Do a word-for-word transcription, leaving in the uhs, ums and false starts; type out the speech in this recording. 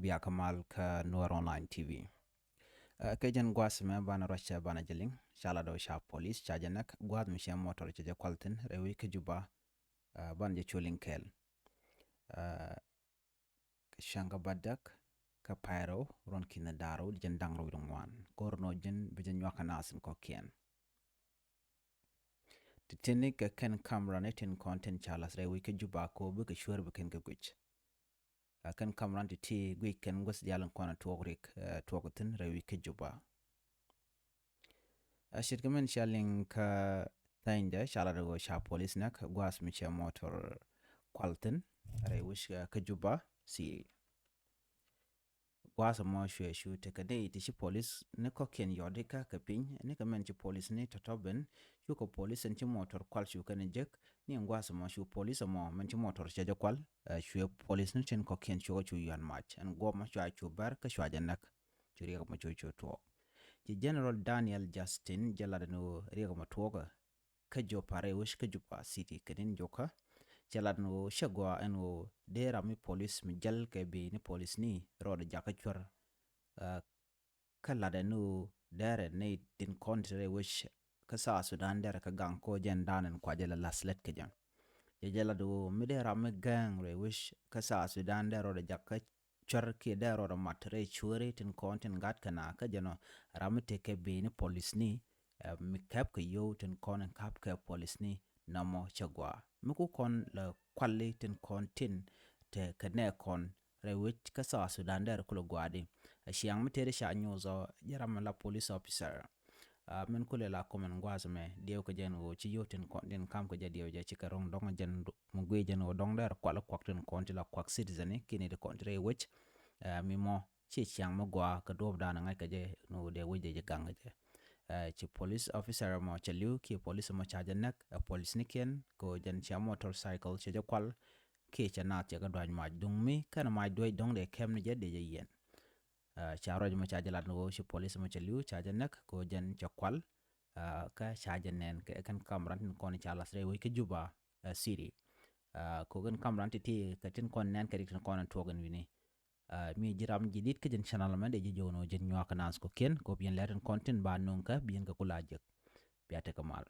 Bia kä mal kä Nuer Online T V. Ɛ, kɛ jɛn gua̱a̱th mɛ banɛ ruac banɛ jɛ liŋ, ca lat ɣöö ca polis ca jɛ näk gua̱a̱th mi cɛ motor cɛ jɛ kual thi̱n rɛy wec kä Juba, ɛ, banɛ jɛ cu liŋ kɛɛl. Ɛ, kɛ cäŋ kä bädäk kä pay rɛw ruɔ̱n ki̱n da̱ŋ rɛw di jɛn da̱ŋ rɛw wi̱cdɛ ŋuan. Go̱r nɔ jɛn bi jɛ nyuak kɛ naath in kɔ̱kiɛn. Ti tini kɛ kɛn kamera ni tin kɔn tin ca la̱th rɛy wec kä Juba kɛ ɣöö bikɛ cuäär bi kɛn kɛ guic. Ɛ, kɛn kamera ni ti ti guic kɛn guäth diaal in kɔn tuɔɔk rik, ɛ, tuɔɔk thi̱n rɛy wec kä Juba. Ɛ, ce̱tkɛ min ca liŋ kä thɛnydɛ ca lat ɣöö ca polis näk gua̱a̱th mi cɛ motor kual thi̱n rɛy wec, ɛ, kä Juba City. Gua̱a̱th ɛmɔ cuɛ cu tekɛ nɛy ti ci polis ni kɔ̱kiɛn yɔt ikä kɛ piny, ni kɛ mɛn ci polis ni tɔ̱tɔ̱ ben, cukɛ polis ɛn ci motor kual cu kɛn jek, ni ɛn gua̱a̱th ɛmɔ cu polis ɛmɔ mɛn ci motor cɛ jɛ kual, ɛ, cuɛ polis ni tin kɔ̱kiɛn cukɛ cu yɔ̱a̱n mac. Ɛn guɔ̱p mɔ cua cu bär kä cua jɛ näk. Cu riɛk mɔ cu cu tuɔɔk. Ci General Daniel Justin jɛ lat ɛn ɣöö riɛk mɔ tuɔɔkä kä Juba rɛy wec kä Juba City kɛ ni̱n jukä. Cɛ lat ɛn ɣöö cɛ gɔaa ɛn ɣöö dee ram mi polis mi jäl kɛ bi ni polis ni rɔɔdɛ jakä cuär, ɛ, kä lat ɛn ɣöö dɛrɛ nɛy tin kɔn ti rɛy wec kä South Sudan dɛrɛ kä gaŋ kɔ jɛn da̱a̱n ɛn kua jɛ la la̱th lät kɛ jɛ. Jɛ jɛ lat ɣöö mi dee ram mi gɛɛŋ rɛy wec kä South Sudan dɛrɛ rɔɔdɛ jakä cuär kiɛ dee rɔɔdɛ mat rɛy cuääri tin kɔn tin gat kɛ na kä jɛn ɔ ram mi tekɛ bi ni polis ni, ɛ, mi kɛp kɛ yio̱w tin kɔn in kap kɛ polis ni nɔmɔ cɛ gɔaa. Mi ku kɔn lɛ kuali tin kɔn tin te kɛ nɛ kɔn rɛy wec kä South Sudan dɛr kulɛ gɔaa di. Ɛ ciaŋ mi tëëdi ca nyuuth ɔ jɛ ram mi la police officer. Ɛ, min kulɛ la comment gua̱a̱th mɛ diɛw kɛ jɛn ɣöö ci yio̱w tin kɔn tin kam kɛ jɛ diɛw jɛ cikɛ ro̱ŋ dɔ̱ŋ jɛn mi guic jɛn ɣöö dɔ̱ŋ dɛr kual kuak tin kɔn ti la kuak citizen ni kini di kɔn ti rɛy wec. Ɛ, mi mɔ ci ciaŋ mi gɔaa kɛ duɔ̱ɔ̱p da̱a̱n ŋa̱c kɛ jɛ ni wä dee wec dee jɛ gaŋ kɛ jɛ. Ɛ, ci police officer mɔ cɛ li̱w kiɛ police mɔ ca jɛ näk, ɛ, police ni kiɛn kɛ jɛn cia motorcycle cɛ jɛ kual kiɛ cɛ naath cɛ kɛ duac mac duŋ mi kɛn mac duec dɔ̱ŋ dee kɛm ni jɛ dee jɛ yiɛn. Ɛ, ca ruac mɔ ca jɛ lat ni wä ci police mɔ cɛ li̱w ca jɛ näk kɛ jɛn cɛ kual, ɛ, kä ca jɛ nɛn kɛ kɛn kamera tin kɔn ca lath rɛy wec kä Juba, ɛ, City. Ɛ, kɛ kɛn kamera ti ti kɛ tin kɔn nɛn kɛ rik tin kɔn tuɔk in wi̱ni. Ɛ, mi ji̱ ram ji̱ dit kä jɛn channel mɛ dee ji̱ jo̱o̱n wä ji̱n nyuak kɛ naath kɔ kiɛn kɛ wä bi yɛn lɛr tin kɔn tin ba nuŋ kä bi yɛn kɛ kula jek. Bia tekɛ mal.